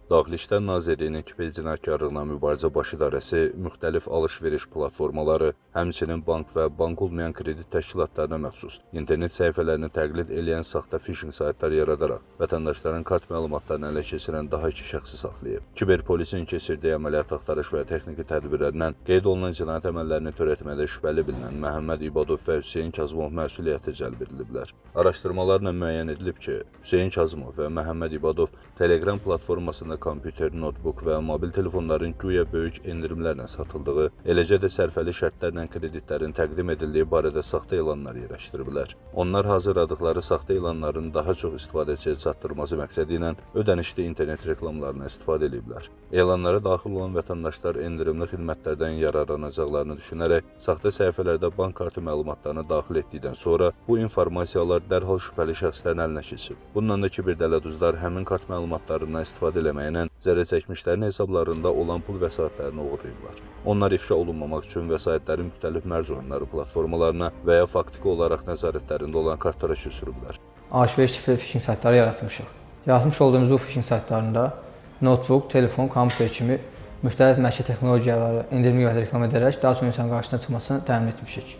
Daxili İşlər Nazirliyinin Kiber Cinayətkarlıqla Mübarizə Baş İdarəsi müxtəlif alış-veriş platformaları, həmçinin bank və bank olmayan kredit təşkilatlarına məxsus internet səhifələrini təqlid eləyən saxta phishing saytlar yaradaraq vətəndaşların kart məlumatlarını ələ keçirən daha iki şəxsi saxlayıb. Kiber polisin keçirdiyi əməliyyat axtarış və texniki tədbirlərlə qeyd olunan cinayət əməllərini törətmədə şübhəli bilinən Məhəmməd İbadov və Hüseyn Kazımov məsuliyyətə cəlb ediliblər. Araşdırmalarla müəyyən edilib ki, Hüseyn Kazımov və Məhəmməd İbadov Telegram platformasında kompüter, notebook və mobil telefonların güya böyük endirimlərlə satıldığı, eləcə də sərfəli şərtlərlə kreditlərin təqdim edildiyi barədə saxta elanlar yerləşdiriblər. Onlar hazırladıkları saxta elanların daha çox istifadəçiyə çatdırılması məqsədi ilə ödənişli internet reklamlarından istifadə ediblər. Elanlara daxil olan vətəndaşlar endirimli xidmətlərdən yararlanacaqlarını düşünərək saxta səhifələrdə bank kartı məlumatlarını daxil etdikdən sonra bu informasiyalar dərhal şübhəli şəxslərin əlinə keçib. Bununla da kiber dələduzlar həmin kart məlumatlarından istifadə eləməklə zərər çəkmişlərin hesablarında olan pul vəsaitlərini oğurlayıblar. Onlar ifşa olunmamaq üçün vəsaitləri müxtəlif mərc oyunları platformalarına və ya faktiki olaraq nəzarətlərində olan kartlara köçürüblər. Alış-veriş tipli phishing saytları yaratmışıq. Yaratmış olduğumuz bu phishing saytlarında notebook, telefon, kompüter kimi müxtəlif məişət texnologiyaları endirimli qiymətə reklam edərək daha çox insan qarşısına çıxmasını təmin etmişik.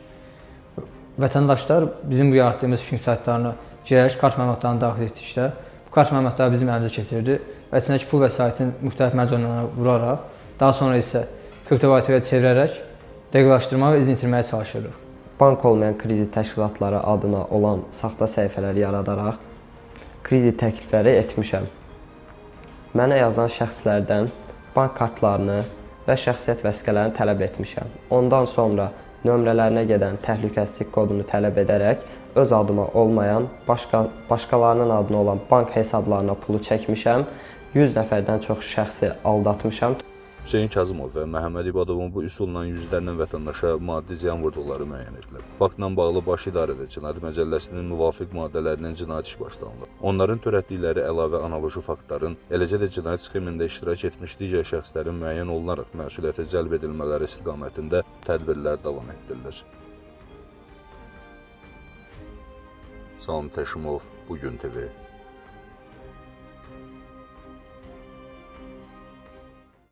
Vətəndaşlar bizim bu yaratdığımız phishing saytlarını girərək kart məlumatlarını daxil etdikdə bu kart məlumatları bizim əlimizə keçirirdi və içindəki pul vəsaitini müxtəlif mərc oyunlarına vuraraq, daha sonra isə kriptovalyutaya çevirərək dəqiqləşdirmə və izini itirməyə çalışırıq. Bank olmayan kredit təşkilatları adına olan saxta səhifələr yaradaraq kredit təklifləri etmişəm. Mənə yazan şəxslərdən bank kartlarını və şəxsiyyət vəsiqələrini tələb etmişəm. Ondan sonra nömrələrinə gedən təhlükəsizlik kodunu tələb edərək öz adıma olmayan, başqalarının adına olan bank hesablarına pulu çəkmişəm. 100 nəfərdən çox şəxsi aldatmışam. Hüseyn Kazımov və Məhəmməd İbadovun bu üsulla yüzlərlə vətəndaşa maddi ziyan vurduqları müəyyən edilib. Faktla bağlı Baş İdarədə Cinayət Məcəlləsinin müvafiq maddələrinin cinayət işi başlanılıb. Onların törətdikləri əlavə analoji faktların, eləcə də cinayət sxemində iştirak etmiş digər şəxslərin müəyyən olunaraq məsuliyyətə cəlb edilmələri istiqamətində tədbirlər davam etdirilir. Salam Təşimov, Bugün TV.